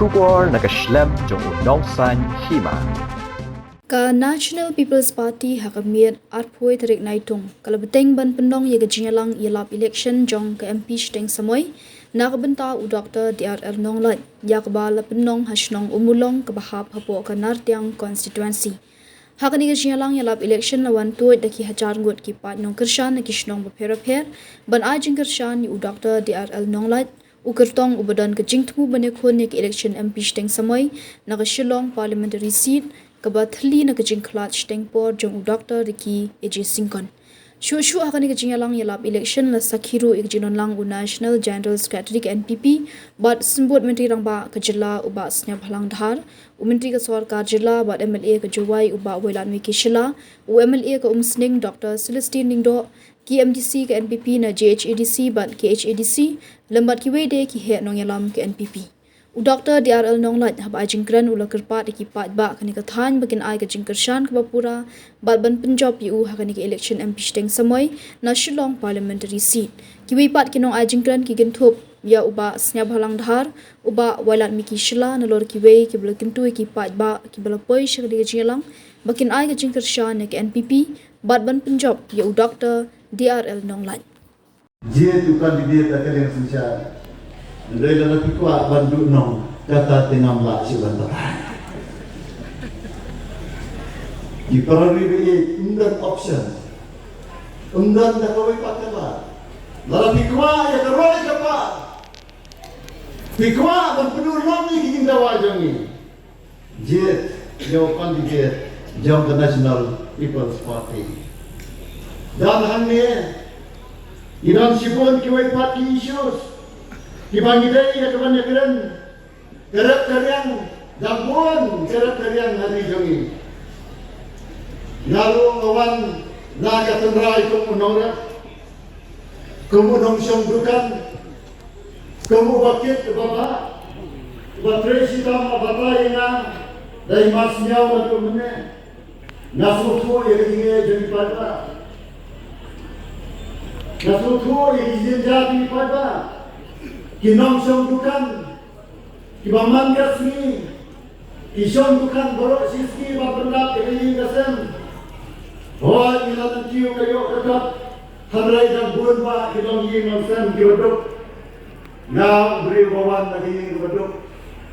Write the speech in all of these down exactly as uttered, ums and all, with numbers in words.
Khubor na ka shlem jong u Nongsaiñ Hima. Ka National People's Party ha ka miet arphew tarik Naitung ka la bteng ban pynlong ïa ka jingïalang ïalap election jong ka M P shiteng samoi na ka bynta u Doctor D R L Nonglait, ïa kaba la pynlong ha shnong Ummulong kaba hap hapoh ka Nartiang constituency. Ha kane ka jingïalang ïalap election la wan tuid da ki hajar ngut ki paid nongkyrshan na ki shnong bapher bapher ban ai jingkyrshan ïa u Doctor D R L Nonglait, u kyrtong uba don ka jingthmu ban ïakhun ïa ka election M P shiteng samoi na ka Shillong Parliamentary Seat, kaba thylli na ka jingkhlad shiteng por jong u Doctor Ricky A J Syngkon. Shuh shuh ha kane ka jingïalang ïalap election la sakhi ruh ïa ka jingdon lang u National General Secretary ka N P P bad Symbud Myntri Rangbah ka jylla u Bah Sniawbhalang Dhar, u Myntri ka sorkar jylla bad M L A ka Jowai u Bah Wailadmiki Shylla, u M L A ka Umsning Doctor Celestine Lyngdoh, ki M D C ka N P P na J H A D C bad K H A D C, lem bad kiwei de ki heh nongïalam ka N P P. U Doctor D R L Nonglait haba ai jingkren u la kyrpad ïa ki paidbah kane ka thaiñ ba kin ai ka jingkyrshan kaba pura bad ban pynjop ïa u ha kane ka election M P shiteng samoi na Shillong Parliamentary Seat. Kiwei pat ki nong ai jingkren ki kynthup ïa u Bah Sniawbhalang Dhar, u Bah Wailadmiki Shylla nalor kiwei kiba la kyntu ïa ki paidbah kiba la poi sha kane ka jingïalang ba kin ai ka jingkyrshan ïa ka N P P bad ban pynjop ïa u Doctor D R L Nonglait. Jied u candidate da ka liang synshar. Hynrei lada phi kwah ban duh nong, kata te ngam lah shuh ban batai. Ki para ri ba ïeit, ym don option. Ym don da kawei pat ka lad. Lada phi kwah ïa ka roi ka par, phi kwah ban pynurlong ïa ki jingdawa jong ngi, jied ïa u candidate jong ka National People's Party. Don hangne, ngi don shibun kiwei pat ki issues kiba ngi dei ïa ka ban ïakren. Ka rep ka riang, dang bun ka rep ka riang ha ri jong ngi. Nga ruh nga wan na ka tynrai kum u nongrep, kum u nongshong dukan, kum uba kit uba bah, uba trei shitom uba batai ïa nga da i mar sniaw naduh mynne. Nga sngewthuh ïa ka jingeh jong ki paidbah. Nga sngewthuh ïa ki jingeh jong ki paidbah. Ki nongshong dukan kiba man ka sngi, ki shong dukan baroh shi sngi ban pyndap ïa ka ïing ka sem. Hooid, ngi la kyntiew ka ïoh ka kot, hynrei dang bun bah ki long ïing long sem kiba duk. Nga u briew ba wan na ka ïing kaba duk.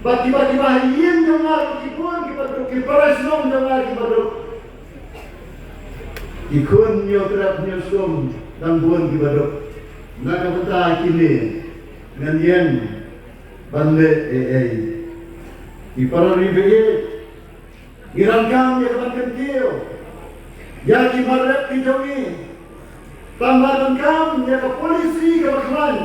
Bad kiba, kiba ha ïing jong nga ruh ki bun kiba duk, ki para shnong jong nga kiba duk. Ki khun Hynñiewtrep Hynñiewskum dang bun kiba duk. Na ka bynta kine ngan ïeng ban leh ei ei. Ki para ri ba ïeit, ngi donkam ïa ka ban kyntiew ïa ki mar rep ki jong ngi. Tang ba donkam ïa ka polisi kaba khlaiñ.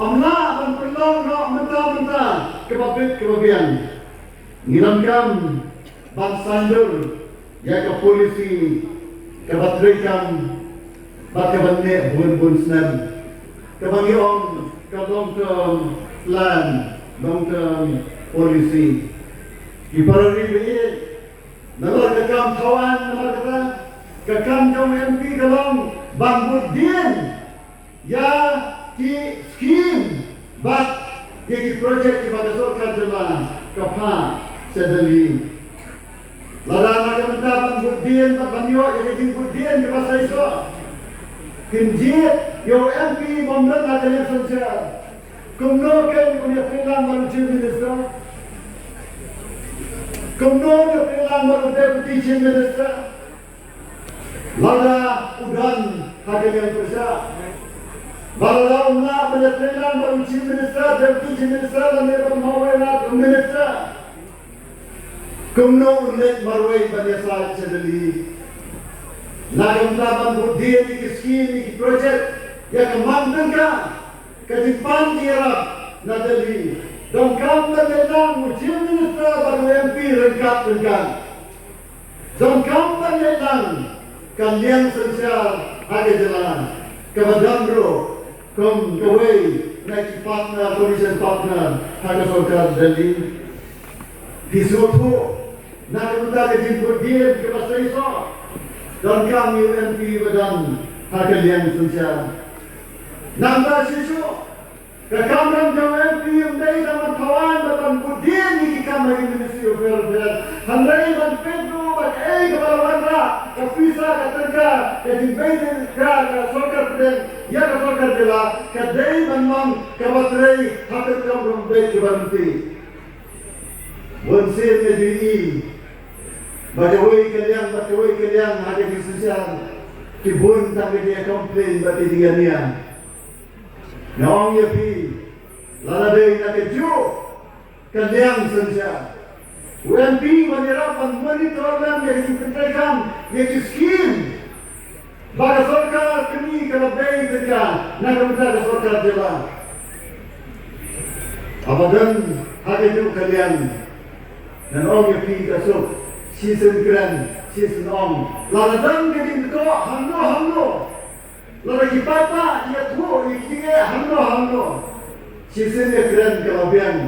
Ym lah ban pynlong noh mynta mynta kaba bit kaba biang. Ngi donkam ban saiñdur ïa ka polisi kaba treikam bad kaba neh bun bun snem, kaba ngi ong ka long term plan, long term policy. Ki para ri ba ïeit, namar ka kam thaw aiñ, namar kata ka kam jong u M P ka long ban bud dien ïa ki skim bad ïa ki projek kiba ka sorkar jylla ka phah sha Delhi. Lada na ka bynta ban bud dien bad ban ïoh ïa ka jingbud dien kaba shisha, kin jied ïa u M P bym don ha ka liang synshar. Kumno kin un ïatreilang bad u Chief Minister? Kumno un ïatreilang bad u Deputy Chief Minister? Lada u don ha ka liang pyrshah. Bad lada um lah ban ïatreilang bad u Chief Minister, Deputy Chief Minister lane bad u Mawlana Minister, kumno un leit marwei ban ïasaid sha Delhi? Na ka bynta ban bud dien ïa ki skim, ïa ki projek, ïa ka man tyngka, ka jingpan jingïarap na Delhi. Donkam ban leit lang u Chief Minister bad u M P ryngkat ryngkat. Donkam ban leit lang ka liang synshar ha ka jylla, kaba don ruh kum kawei na ki partner, coalition partner ha ka sorkar Delhi. Phi sngewthuh, na ka bynta ka jingbud dien kaba shisha, donkam ïa u M P ba don ha ka liang synshar. Nangta shisha, ka kamram jong u M P ym dei tang ban thaw aiñ bad ban Ka sorkar pdeng ïa ka sorkar jylla ka dei ban long kaba trei hapdeng ka rukom beit kaba lynti. Bun sien nga ju ïohi ba kawei ka liang bad kawei ka liang ha ka jingsynshar ki bun tang ka jingcomplain bad ka jingïania. Nga ong ïa phi, lada dei na kajuh ka liang synshar, u M P ban ïarap ban monitor lem ïa ki jingpyntreikam ïa ki skim ba ka sorkar kane ka la bei tyngka na ka bynta ka sorkar jylla. Haba don ha kajuh ka liang, ngan ong ïa phi ka suk, shisien kren shisien ong. Lada don ka jingkynnoh hangno hangno, lada ki paidbah ki ïathuh ïa ki jingeh hangno hangno, shisien ïakren ka la biang.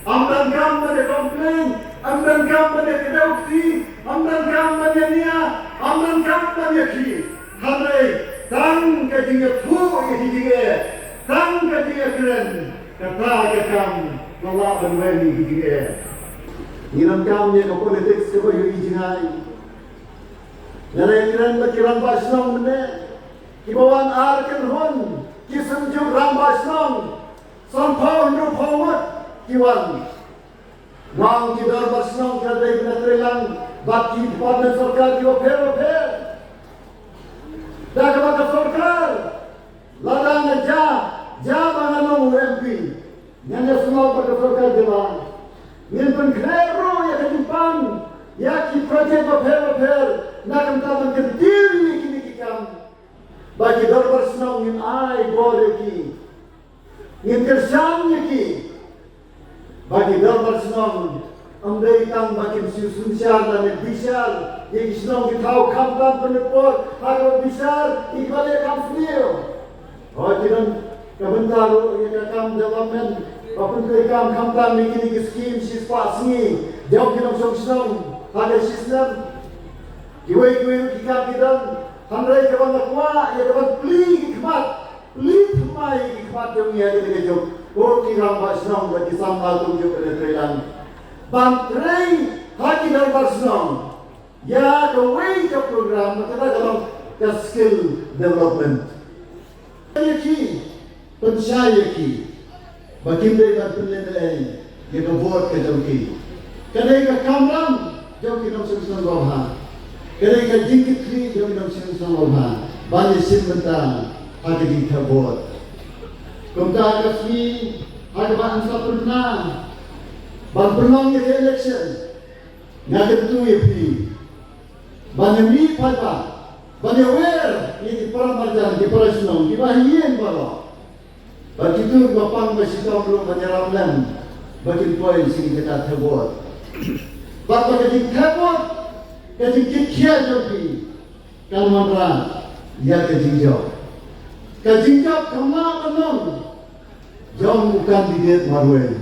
Ym donkam ban ïa complain, ym donkam ban ïa kdew kti, ym donkam ban ïania, ym donkam ban ïakhih. Hynrei tang ka jingïathuh ïa ki jingeh, tang ka jingïakren, kata ka kam ka lah ban wan ïa ki jingeh. Ngi donkam ïa ka politics kaba ïohi jngai. Nga la ïakren bad ki rangbah shnong mynne, kiba wan ar kynhun ki synjuk rangbah shnong, sanphew hynriewphew ngut ki wan. Nga ong ki dorbar shnong ki la dei ban ïatreilang bad ki department sorkar kiba pher bapher. Da kaba ka sorkar, lada nga jia, jia ba nga long u M P, ngan ïasnoh bad ka sorkar jylla. Ngin pynkhreh ruh ïa ka jingpang ïa ki project bapher bapher na ka bynta ban kyntiew ïa kine ki kam. Ba ki dorbar shnong ngin ai bor ïa ki, ngin kyrshan ïa ki. Ba ki dorbar shnong ym dei tang ba kin shu synshar lane bishar ïa ki shnong ki thaw, khamtam pynpor ha kaba bishar ïa kiba leh kam sniew. Hooid, ki don ka bynta ruh ïa ka kam development, ba pyntreikam khamtam ïa kine ki skim shispah sngi jong ki nongshong shnong ha ka shisnem. Kiwei kiwei ruh ki kam ki don, hynrei kaba nga kwah ïa kaba plie ki khmat, plie thymmai ki khmat jong ngi ha kane ka juk, ko ki rangbah shnong bad ki samla kumjuh ban ïatreilang, ban trei ha ki dorbar shnong ïa kawei ka program ba kata ka long ka skill development. Ïa ki, pynshai ïa ki ba kim dei ban pynlehnohei ïa ka vote ka jong ki. Ka dei ka kamram jong ki nongshong shnong babha, ka dei ka jingkitkhlieh jong ki nongshong shnong babha ban ïashim bynta ha ka jingthep vote. Kumta ha ka sngi ha kaba yn sa pynbna ban pynlong ïa ka election, nga kyntu ïa phi ban ïamih paidbah, ban ïawer ïa ki para marjan, ki para shnong, kiba ha ïing baroh. Bad kito kiba pang ba shitom ruh ban ïarap lem ba kin poi sha ki jaka thep vote. Bad ba ka jingthep vote, ka jingkitkhia jong phi kan wanrah ïa ka jingjop. Ka jingjop kam lah ban long jong u candidate marwei.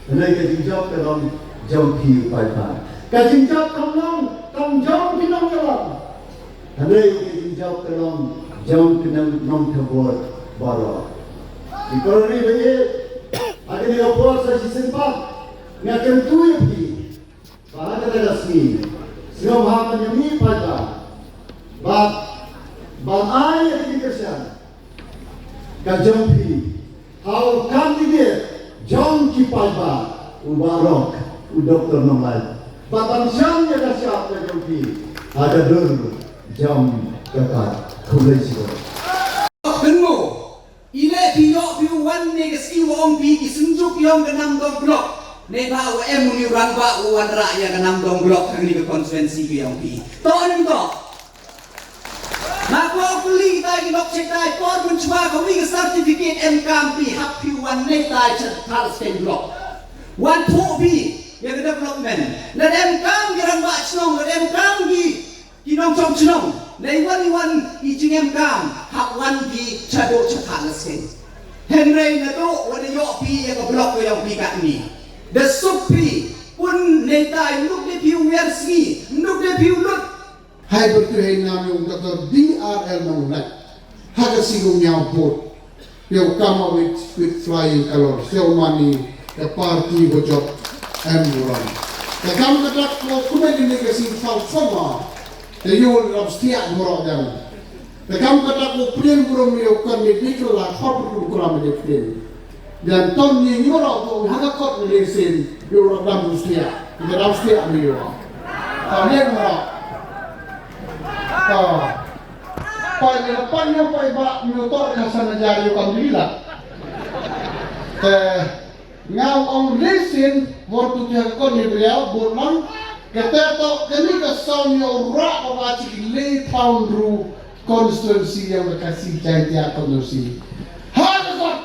Hynrei ka jingjop ka long jong phi u paidbah. Ka jingjop kam long tang jong ki nongïalam. Hynrei ka jingjop ka long jong ki nong, nongthep vote baroh. Ki para ri ba ïeit, ha kane ka por sa shisien pat nga kyntu ïa phi ba ha kata ka sngi, sngewbha ban ïamih paidbah bad ban ai ïa ka jingkyrshan ka jong phi ha u candidate jong ki paidbah, u Bah Rock, u Doktor Nonglait, bad ban shim ïa ka shap ka jong phi ha ka dur jong ka kad. Khublei shibun. Kynmaw, i leh phi ïoh phi wan ne ka sngi wa ong phi ki synjuk ïong ka Namdong Block. Neibhah wa em une u rangbah u wanrah ïa ka Namdong Block hangne ka constituency ka ïong phi. To ne em to? Nga kwah kylli kita ki lok chetai por mynshwa kawei ka certificate em kam phi hap phi wan ne tai cha Thadlaskein Block. Wan thuh phi ïa ka development. Lada em kam ki rangbah shnong, lada em kam ki Ki nongshong shnong, neiwan iwan i jingem kam, hap wan ki shaduh shathah la seng. Hynrei naduh wat ïoh phi ïa ka block ka ïong phi katni, da suk phi, pun neitai, nduk de phi u wer sngi, nduk de phi u lut. Hai bertu hai nam ïong Doctor D R L Nonglait. Ha ka sngi u ñiaw vote. Phi ïoh come up with, with flying colors. Phi ïoh mane ka party ba jop em burom. Ka kam ka dak ko kumne ne ka sing fal fama. Te ïoh u dam stiah u rok jam. Te kam kata ko pdeng burom ïoh kon ni bikla khop ku kulam ni pdeng. Jam ton ni ïoh rok ko ha ka kot ni sin ïoh rok dam stiah. Ni dam stiah ni ïoh. Ta ni rok. Ta. Pai ni pan ïoh pai ba ni to ka sana jari ïoh kam dila. Te Nga ong lisin bor tu tiang kon ni bria bor lang. Kata to kani ka saw ni ora ko ba chi le town ru constituency yang ka si jai tiang constituency. Ha ka kot.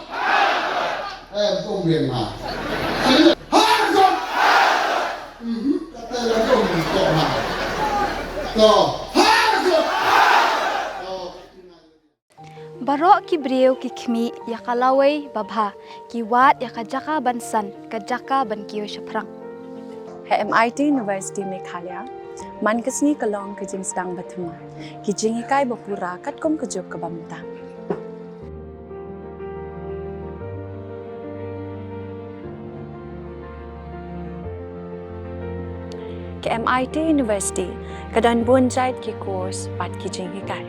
Eh, ko mien ha. Ha ka kot. Mhm. Kata la ko mi ko ha. To. Ha ka kot. To. Baroh ki briew ki khmih ïa ka lawei babha, ki wad ïa ka jaka ban san, ka jaka ban kiew shaphrang. Ha M I T University Meghalaya, man ka sngi ka long ka jingsdang ba thymmai, ki jinghikai ba pura katkum ka juk kaba mynta. Ka M I T University ka don bun jait ki course bad ki jinghikai,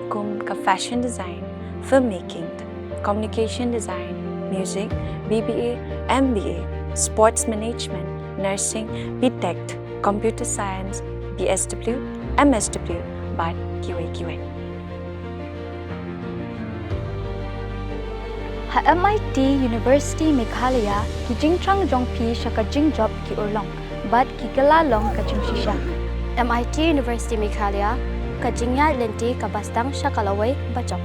kum ka fashion design, filmmaking, communication design, music, B B A, M B A, sports management, nursing, B Tech, computer science, B S W, M S W, bad kiwei kiwei. Ha M I T University Meghalaya, ki jingthrang jong phi sha ka jingjop ki urlong bad ki kylla long ka jingshisha. M I T University Meghalaya, ka jingïaid lynti kaba sdang sha ka lawei bajop.